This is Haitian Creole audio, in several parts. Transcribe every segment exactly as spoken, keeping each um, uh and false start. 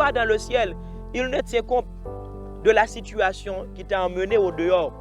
Papa dans le ciel, il ne tient compte de la situation qui t'a emmené au dehors.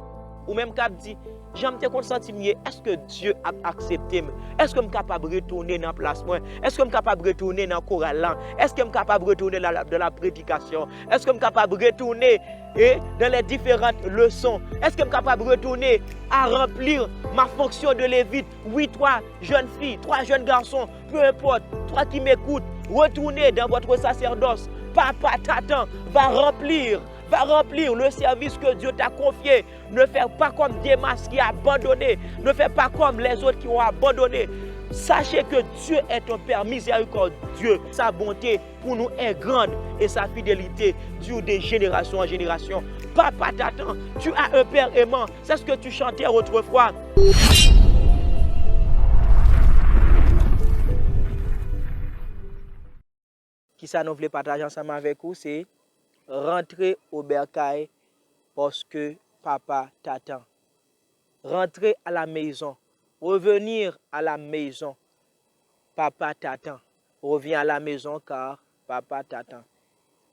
Ou menm k ap di, jan m te konn santi m ye, èske Dye ap aksepte m? Èske m kapab retounen nan plas mwen? Èske m kapab retounen nan koral lan? Èske m kapab retounen dans la, dans la prédication? Èske m kapab retounen, eh, dans les différentes leçons? Èske m kapab retounen à remplir ma fonction de lévite? Oui, toi, jeune fille, toi, jeune garçon, peu importe, toi qui m'écoutes, retournez dans votre sacerdoce. Papa t'attend, va remplir, va remplir le service que Dieu t'a confié. Ne fais pas comme Démas qui a abandonné. Ne fais pas comme les autres qui ont abandonné. Sachez que Dieu est un Père miséricordieux. Sa bonte pour nous est grande et sa fidélité dure de génération en génération. Papa t'attend, tu as un Père aimant. C'est ce que tu chantais autrefois. Kisa nou vle pataje ansanm avèk ou, se rantre o bèkay paske papa t'attend. Rentrer à la maison, revenir à la maison, papa t'attend. Reviens à la maison car papa t'attend.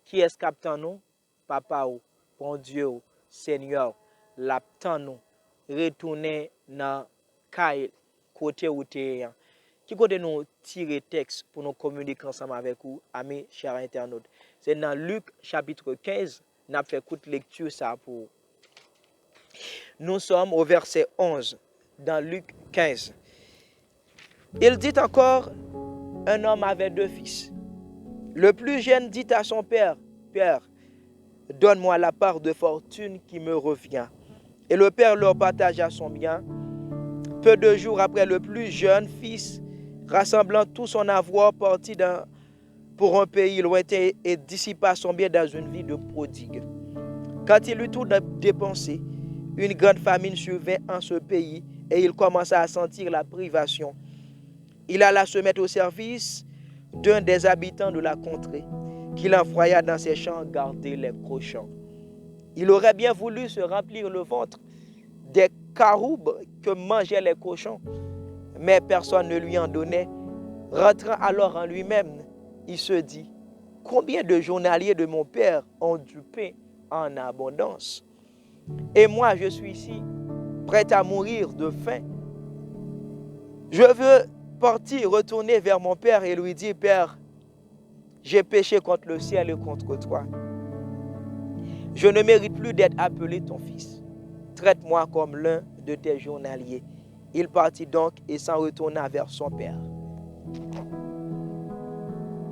Kiyès k ap tann ou? Papa w, Bondye w, Senyè w, l ap tann ou. Retounen nan kay kote ou te ye an. Ki kote nou tire tèks pou nou kominike ansanm avèk ou, ami chè entènot? Se nan Lik chapit kenz, n ap fè kout lekti sa pou ou. Nous sommes au verset onze, dans Luc quinze. Il dit encore, un homme avait deux fils. Le plus jeune dit à son père, Père, donne-moi la part de fortune qui me revient. Et le père leur partagea son bien. Peu de jours après, le plus jeune fils, rassemblant tout son avoir, partit dans pour un pays lointain et dissipa son bien dans une vie de prodigue. Quand il eut tout dépensé, une grande famine survint en ce pays et il commença à sentir la privation. Il alla se mettre au service d'un des habitants de la contrée, qu'il envoya dans ses champs garder les cochons. Il aurait bien voulu se remplir le ventre des caroubes que mangeaient les cochons, mais personne ne lui en donnait. Rentrant alors en lui-même, il se dit, combien de journaliers de mon père ont du pain en abondance? Et moi, je suis ici, prêt à mourir de faim. Je veux partir, retourner vers mon père et lui dire, Père, j'ai péché contre le ciel et contre toi. Je ne mérite plus d'être appelé ton fils. Traite-moi comme l'un de tes journaliers. Il partit donc et s'en retourna vers son père.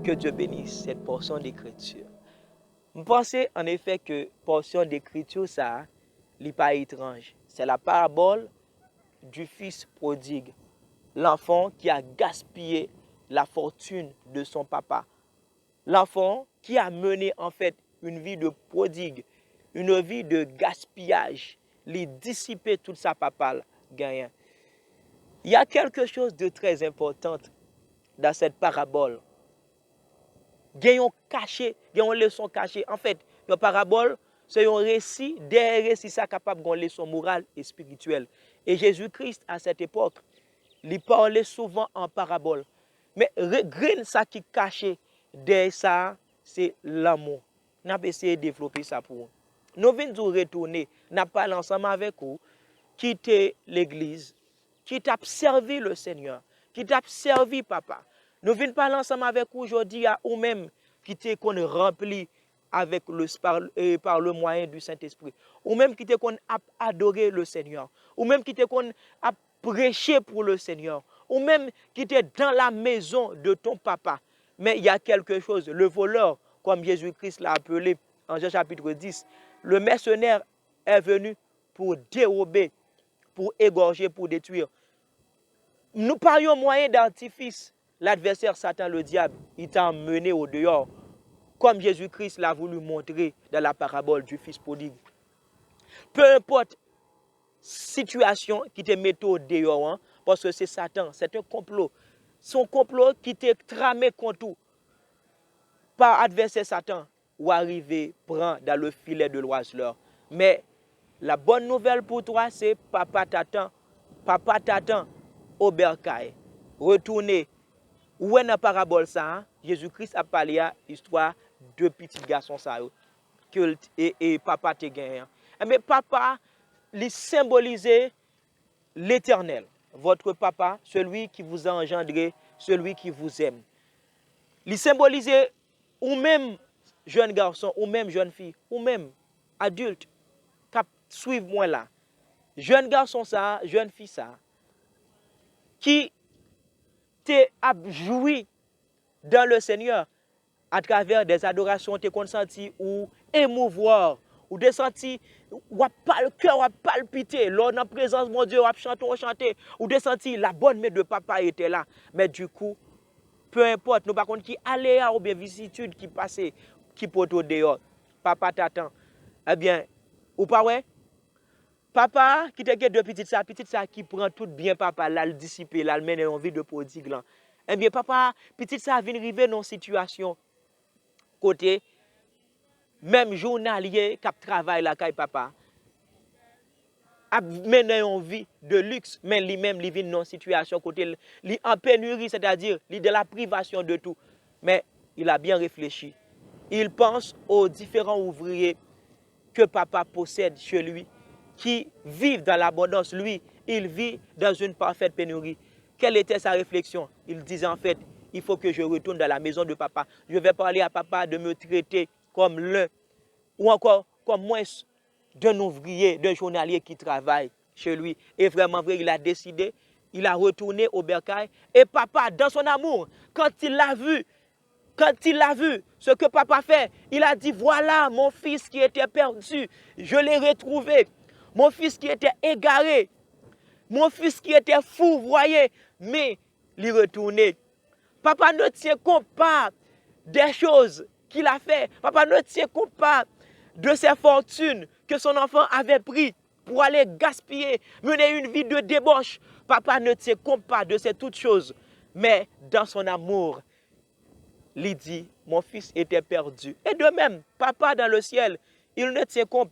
Que Dieu bénisse cette portion d'écriture. M panse, en effet, que portion d'écriture sa, li pa étrange. C'est la parabole du fils prodigue, l'enfant qui a gaspillé la fortune de son papa. L'enfant qui a mené en fait une vie de prodigue, une vie de gaspillage. Li disipe tout sa papa l genyen. Il y a quelque chose de très important dans cette parabole. Gen yon kache, gen yon leson kache. Anfèt, yon parabòl, se yon resi, dèyè resi sa kapab gen yon leson moral, espirityèl. E Jezi Kris, à cette époque, li pale souvan an parabòl. Men re-, grenn sa ki kache dèyè sa a, se lanmou. N ap eseye devlope sa pou ou. Nou vin di w retounen, n ap pale ansanm avèk ou, kite legliz, ki t ap sèvi le Senyè, ki t ap sèvi Papa. Nou vin pale ansanm avèk ou jodi a, ou menm ki te konn ranpli avèk le, par, eh, par le moyen du Saint-Esprit. Ou menm ki te konn ap adore le Senyè. Ou menm ki te konn ap preche pour le Senyè. Ou menm ki te dans la maison de ton papa. Mais il y a quelque chose, le voleur, comme Jésus-Christ l'a appelé en Jean chapitre dix, le mercenaire est venu pour dérober, pour égorger, pour détruire. Nou pa yon mwayen datifis, ladvèsè Satan le dyab, il t'a emmené au dehors, comme Jésus-Christ l'a voulu montrer dans la parabole du fils prodigue. Peu importe sitiyasyon ki te mete w deyò an, paske se Satan, c'est un complot. Se yon konplo ki te trame kont ou pa advèsè Satan. Ou arive pran dans le filet de l'oiseleur. Mais la bonne nouvelle pour toi, c'est papa t'attend. Papa t'attend au bercail. Retounen. Ou wè nan parabòl sa a, Jezi Kris ap pale a, istwa de pitit gason sa yo ke l, e, e papa te genyen an. Ebyen, papa, li senbolize Letènèl, votre papa, celui qui vous a engendré, celui qui vous aime. Li senbolize ou menm, jèn gason, ou menm, jèn fi, ou menm, adilt, k ap swiv mwen la. Jèn gason sa a, jèn fi sa a, ki te ap jwi dans le Seigneur, atravè dè adorasyon, ou te konn santi ou emouvwa, ou te santi w ap pal, kè w ap palpite, lè w nan prezans Bondye, w ap chante, w chante, ou te santi la bonne main de papa était là. Men dikou, peu importe, nou pa konn ki aleya oubyen visitid ki pase, ki pote w deyò. Papa t atan. Ebyen, ou pa wè? Papa a ki te gen de pitit sa, pitit sa ki pran tout byen papa l, l al disipe, l al mennen yon vi de pwodig lan. Ebyen, papa a, pitit sa vin rive nan yon sitiyasyon kote menm jounalye k ap travay lakay papa ap mennen yon vi de liks, men li menm, li vin nan yon sitiyasyon kote l, li an peniri, sètadi li dans la privation de tout. Mais il a bien réfléchi. Il pense aux différents ouvriers que papa possède chez lui, qui vivent dans l'abondance. Lui, il vit dans une parfaite pénurie. Quelle était sa réflexion? Il disait en fait, il faut que je retourne dans la maison de papa. Je vais parler à papa de me traiter comme l'un, ou encore comme moins d'un ouvrier, d'un journalier qui travaille chez lui. Et vraiment vrai, il a décidé, il a retourné au bercail. Et papa, dans son amour, quand il l'a vu, quand il a vu ce que papa fait, il a dit, voilà mon fils qui était perdu, je l'ai retrouvé. Mon fils qui était égaré, mon fils qui était fourvoyé, mais li retounen. Papa ne tient compte pas des choses qu'il a fait. Papa ne tient compte pas de ses fortunes que son enfant avait pris pour aller gaspiller, mener une vie de débauche. Papa ne tient compte pas de ces toutes choses. Mais dans son amour, li di, mon fils était perdu. Et de même, papa dans le ciel, il ne tient compte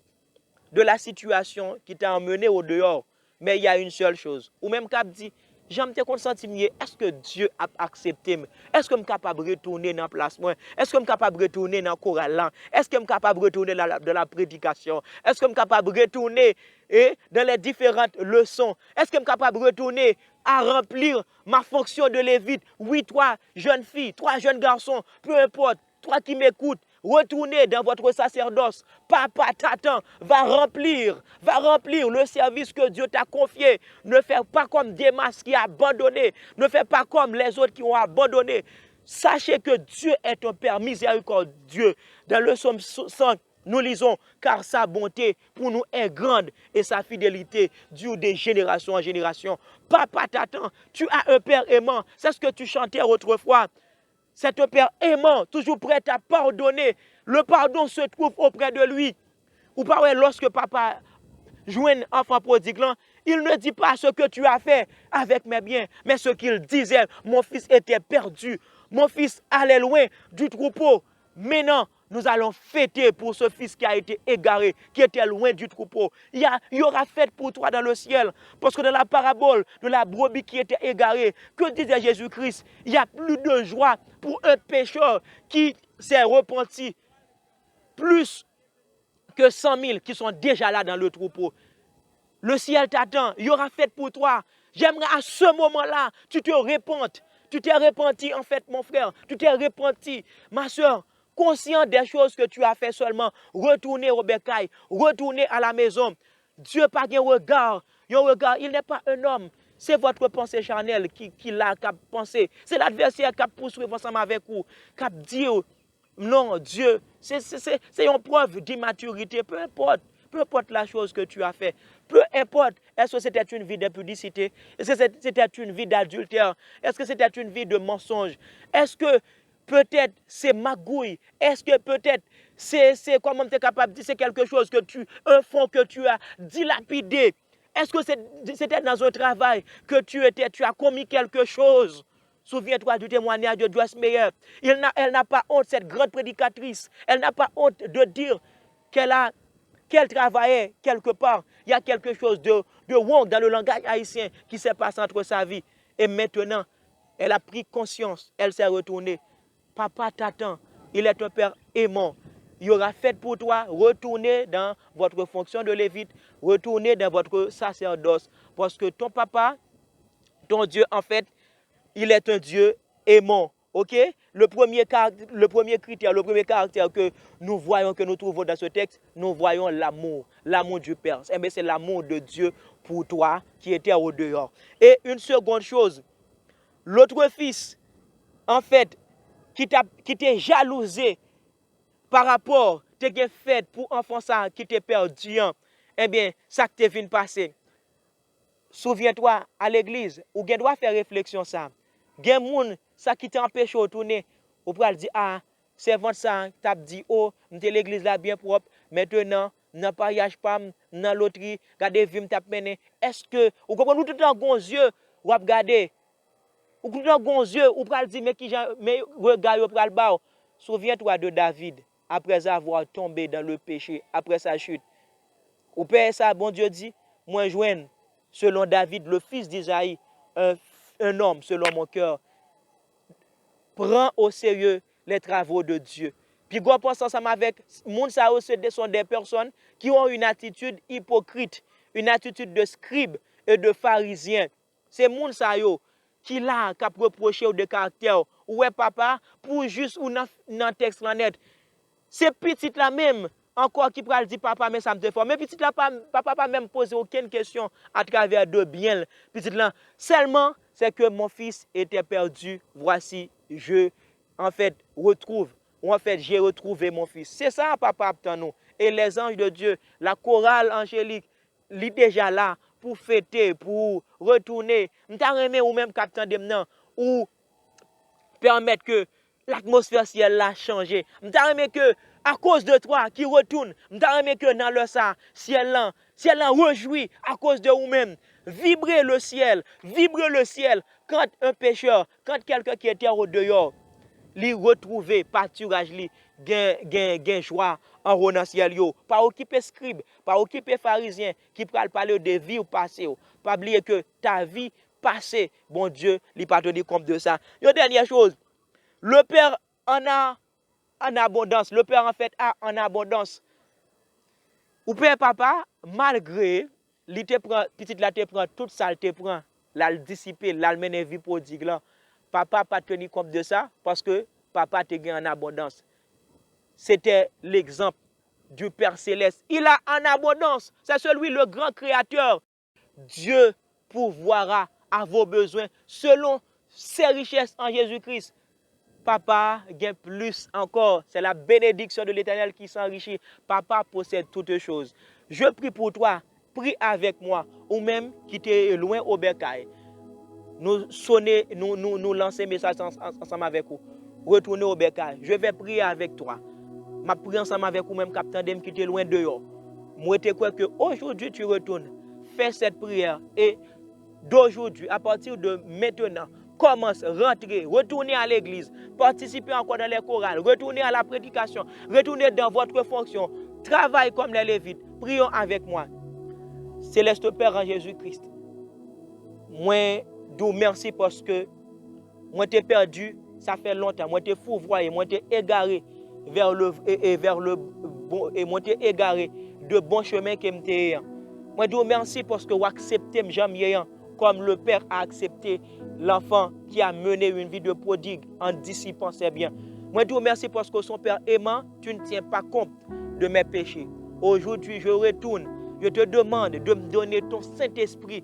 de la situation qui t'a emmené au dehors. Mais il y a une seule chose. Ou menm k ap di, jan m te konn santi m ye, èske Dye ap aksepte m? Èske m kapab retounen nan plas mwen? Èske m kapab retounen nan koral lan? Èske m kapab retounen dans la, dans la prédication? Èske m kapab retounen, eh, dans les différentes leçons? Èske m kapab retounen à remplir ma fonction de lévite? Oui, toi, jeune fille, toi, jeune garçon, peu importe, toi qui m'écoutes, retournez dans votre sacerdoce. Papa t'attend, va remplir, va remplir le service que Dieu t'a confié. Ne fais pas comme Démas qui a abandonné. Ne fais pas comme les autres qui ont abandonné. Sachez que Dieu est un Père miséricordieux. Dans le psaume cent, nous lisons, car sa bonté pour nous est grande et sa fidélité dure de génération en génération. Papa t'attend, tu as un Père aimant. C'est ce que tu chantais autrefois. C'est un Père aimant, toujours prêt à pardonner. Le pardon se trouve auprès de lui. Ou pa wè, lorsque papa jwenn enfant prodigue lan, il ne dit pas ce que tu as fait avec mes biens, mais ce qu'il disait, mon fils était perdu, mon fils allait loin du troupeau. Maintenant, nous allons fêter pour ce fils qui a été égaré, qui était loin du troupeau. Il y a, il y aura fête pour toi dans le ciel. Parce que dans la parabole de la brebis qui était égarée, que disait Jésus-Christ? Il y a plus de joie pour un pécheur qui s'est repenti, plus que cent mille qui sont déjà là dans le troupeau. Le ciel t'attend, il y aura fête pour toi. J'aimerais à ce moment-là, tu te repentes. Tu t'es repenti en fait, mon frère. Tu t'es repenti, ma sœur. Conscient des choses que tu as fait seulement, retournez au bercail, retournez à la maison. Dieu pa gen regard. Yon regard, il n'est pas un homme. C'est votre pensée charnelle qui, qui la, k ap panse. C'est l'adversaire k ap pouswiv ansanm avèk ou, k ap di w, non, Dieu, c'est, c'est, c'est, c'est une preuve d'immaturité. Peu importe, peu importe la chose que tu as fait, peu importe, est-ce que c'était une vie d'impudicité? Est-ce que c'est- c'était une vie d'adultère? Est-ce que c'était une vie de mensonge? Est-ce que peut-être c'est magouille? Est-ce que peut-être c'est, c'est, comment tu es capable de dire, c'est quelque chose que tu, un fonds que tu as dilapidé? Est-ce que c'est, c'était dans un travail que tu étais, tu as commis quelque chose? Souviens-toi du témoignage de Joyce Meyer. Il n'a, elle n'a pas honte, cette grande prédicatrice. Elle n'a pas honte de dire qu'elle a, qu'elle travaillait quelque part. Il y a quelque chose de, de wrong dans le langage haïtien qui s'est passé entre sa vie. Et maintenant, elle a pris conscience, elle s'est retournée. Papa t'attend, Il est un Père aimant. Il aura fait pour toi, retournez dans votre fonction de lévite, retournez dans votre sacerdoce. Parce que ton papa, ton Dieu, en fait, il est un Dieu aimant. OK? Le premier, car- le premier critère, le premier caractère que nous voyons, que nous trouvons dans ce texte, nous voyons l'amour, l'amour du Père. Eh bien, c'est l'amour de Dieu pour toi qui était au dehors. Et une seconde chose, l'autre fils, en fait, ki, t ap- ki te jalouze pa rapò te gen fèt pou anfan sa ki te pèdi an, ebyen, sa k te vin pase. Souvyen twa, a legliz, ou gen dwa fè refleksyon sa. Gen moun, sa ki te anpeche w tounen, ou pral di, a, sèvant sa t ap di, o, m te legliz la byen pwòp, mentenan, m nan paryaj pa m, m nan lotri, gade vi m t ap mennen. Èske, ou konprann, ou toutan gon zye, w ap gade, ou toutan gon zye, ou pral di, men kijan, men rega yo pral ba w. Souviens-toi de David, après avoir tombé dans le péché, après sa chute. Ou pè sa, Bondye di, mwen jwenn, selon David, le fils d'Isaïe, un, un homme selon mon cœur, prend au sérieux les travaux de Dieu. Pi gwo pòs ansanm avèk moun sa yo, se de- sont des personnes qui ont une attitude hypocrite, une attitude de scribe et de pharisien. Se moun sa yo ki la k ap repwoche w de karaktè w. Ou wè papa, pou jis ou nan, nan tèks lan nèt. Se pitit la menm ankò ki pral di papa, men sa m te fè w. Men pitit la pa, papa pa menm poze okenn kesyon atravè de byen l. Pitit lan, sèlman, c'est que mon fils était perdu, voici, je, en fait, retrouve. Ou en fait, j'ai retrouvé mon fils. Se sa papa ap tann ou. Et les anges de Dieu, la chorale angélique, li deja la pou fete, pou retounen. M ta renmen ou menm k ap tande m nan, ou pèmèt ke latmosfè syèl la chanje. M ta renmen ke, akoz de twa ki retourne, m ta renmen ke nan lè sa, syèl lan, syèl lan rejwi akoz de ou menm. Vibre le ciel, vibre le ciel. Quand un pécheur, quand quelqu'un qui était au dehors, li retwouve patiraj li, gen, gen, gen jwa anwo nan syèl yo. Pa okipe skrib, pa okipe farizyen ki pral pale w de vi w pase w. Pa bliye ke ta vi pase, Bondye, li pa teni kont de sa. Yon dènyè choz, le Père en a en abondans. Le Père en fait a en abondance. Ou pè papa, malgre li te pran, pitit la te pran tout sa l te pran, l al disipe, l al mennen vi pwodig lan, papa pa t teni kont de sa, paske papa te gen an abondans. C'était l'exemple du Père Céleste. Il a en abondance. C'est celui le grand créateur. Dieu pourvoira à vos besoins selon ses richesses en Jésus-Christ. Papa gen plis ankò. C'est la bénédiction de l'Éternel qui s'enrichit. Papa possède toutes choses. Je prie pour toi. Prie avec moi. Ou menm ki te lwen obèkay. Nou sone, nou, nou, nou lanse mesaj an- an- ansanm avèk ou. Retourne au bercail. Je vais prier avec toi. M ap priye ansanm avèk ou menm k ap tande m ki te lwen deyò. Mwen te kwè ke aujourd'hui tu retournes. Fais cette prière et d'aujourd'hui, à partir de maintenant, commence, rentrer, retourner à l'église, participer encore dans les chorales, retourner à la prédication, retourner dans votre fonction, travaille comme les Lévites. Prions avec moi. Céleste Père en Jésus-Christ, mwen di w mèsi paske mwen te pèdi, sa fè lontan, mwen te fouvwaye, mwen te egare vers le, e, e vers le bon, e mwen te egare de bon chemen ke m te ye an. Mwen di w mèsi paske w aksepte m jan m ye an, comme le père a accepté l'enfant qui a mené une vie de prodigue en dissipant ses biens. Mwen di w mèsi paske w se yon pè eman, tu ne tiens pas compte de mes péchés. Aujourd'hui, je retourne. Je te demande de me donner ton Saint-Esprit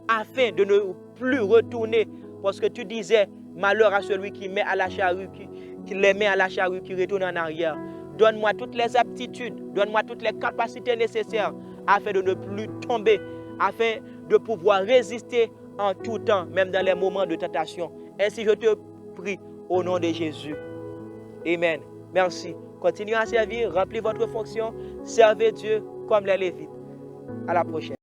afin de ne plus retourner. Parce que tu disais, malheur à celui qui met à la charrue, qui, qui les met à la charrue, qui retourne en arrière. Donne-moi toutes les aptitudes, donne-moi toutes les capacités nécessaires afin de ne plus tomber, afin de pouvoir résister en tout temps, même dans les moments de tentation. Ainsi, je te prie au nom de Jésus. Amen. Merci. Continuez à servir, remplis votre fonction, servez Dieu comme les Lévites. À la prochaine.